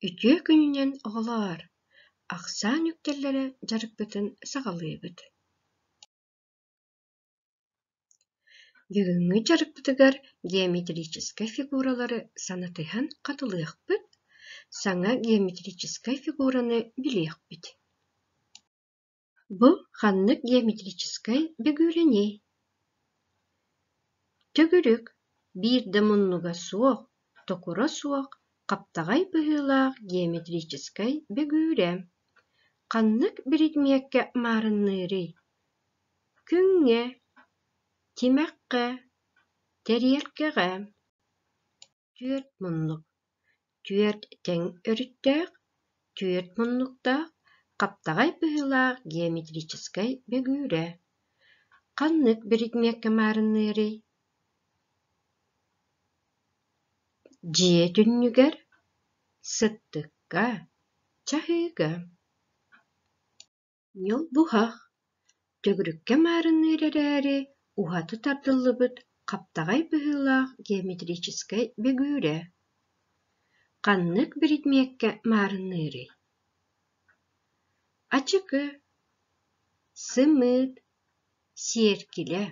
Үтүө күнүнэн, оҕолоор! Ахсаан үктэллэрэ дьарыкпытын саҕалыыбыт. Бүгүҥҥү дьарыкпытыгар геометрическай фигуралары санатыһан хатылыахпыт, саҥа геометрическай фигураны билиэхпит. Бу ханнык геометрическай бөгүүрэний? Төгүрүк, биир да муннуга суох, токура суох, хаптаҕай быһыылаах геометрическай бөгүүрэ. Ханнык биридимиэккэ маарынныырый? Күҥҥэ, тимэххэ, тэриэлкэҕэ. Түөрт муннук, түөрт тэҥ өрүттээх, түөрт муннуктаах, хаптаҕай быһыылаах геометрическай бөгүүрэ. Ханнык биридимиэккэ маарынныырый? Дьиэ түннүгэр, сыттыкка, чаһыыга. Ньолбуһах, төгүрүккэ маарынныыр эрээри, уһаты тардыллыбыт хаптаҕай быһыылаах геометрическай бөгүүрэ. Ханнык биридимиэккэ маарынныырый? Ачыкы, сымыыт, сиэркилэ.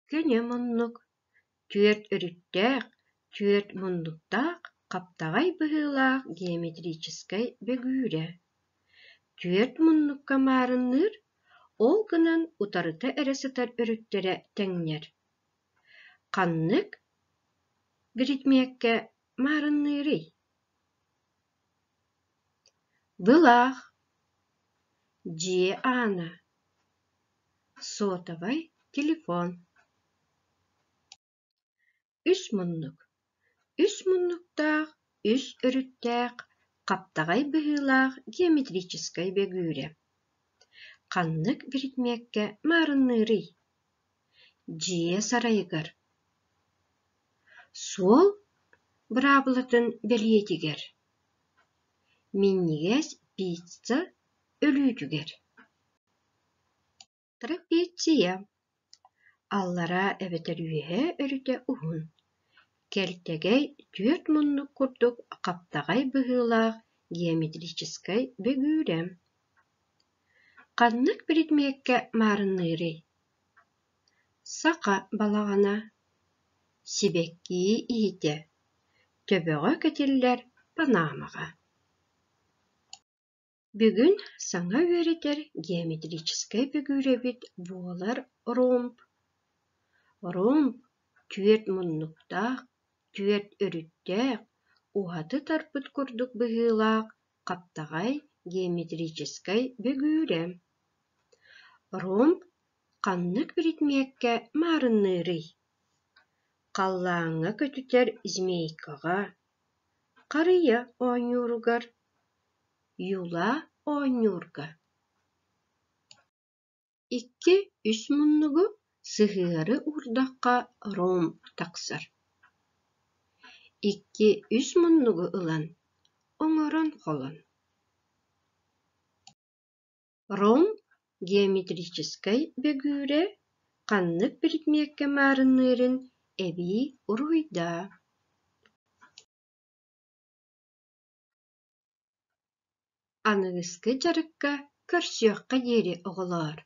Көнө муннук, түөрт өрүттээх, түөрт муннуктаах хаптаҕай быһыылаах геометрическай бөгүүрэ. Түөрт муннукка маарынныыр, ол гынан утарыта эрэ сытар өрүттэрэ тэҥнэр. Ханнык биридимиэккэ маарынныырый? Былаах, дьиэ аана, сотовай телефон. Үс муннук. Үс муннуктаах, үс өрүттээх, хаптаҕай быһыылаах геометрическай бөгүүрэ. Ханнык биридимиэккэ маарынныырый? Дьиэ сарайыгар. Суол быраабылатын бэлиэтигэр. Минньигэс пицца өлүүтүгэр. Трапеция аллараа эбэтэр үөһээ өрүтэ уһун, кэлтэгэй түөрт муннук курдук хаптаҕай быһыылаах геометрическай бөгүүрэ. Ханнык биридимиэккэ маарынныырый? Саха балаҕана, сибэкки иһитэ, төбөҕө кэтиллэр панамаҕа. Бүгүн саҥа үөрэтэр геометрическай бөгүүрэбит буолар ромб. Ромб түөрт муннуктаах, түөрт өрүттээх, уһаты тарпыт курдук быһыылаах хаптаҕай геометрическай бөгүүрэ. Ромб ханнык биридимиэккэ маарынныырый? Халлааҥҥа көтүтэр змейкаҕа, харыйа оонньууругар, юла оонньуурга. Икки үс муннугу сыһыары уурдахха ромб тахсар. Икки үс муннугу ылан, оҥорон холон. Ромб геометрическай бөгүүрэ ханнык биридимиэккэ маарынныырын эбии уруһуйдаа. Аныгыскы дьарыкка көрсүөххэ диэри, оҕолоор!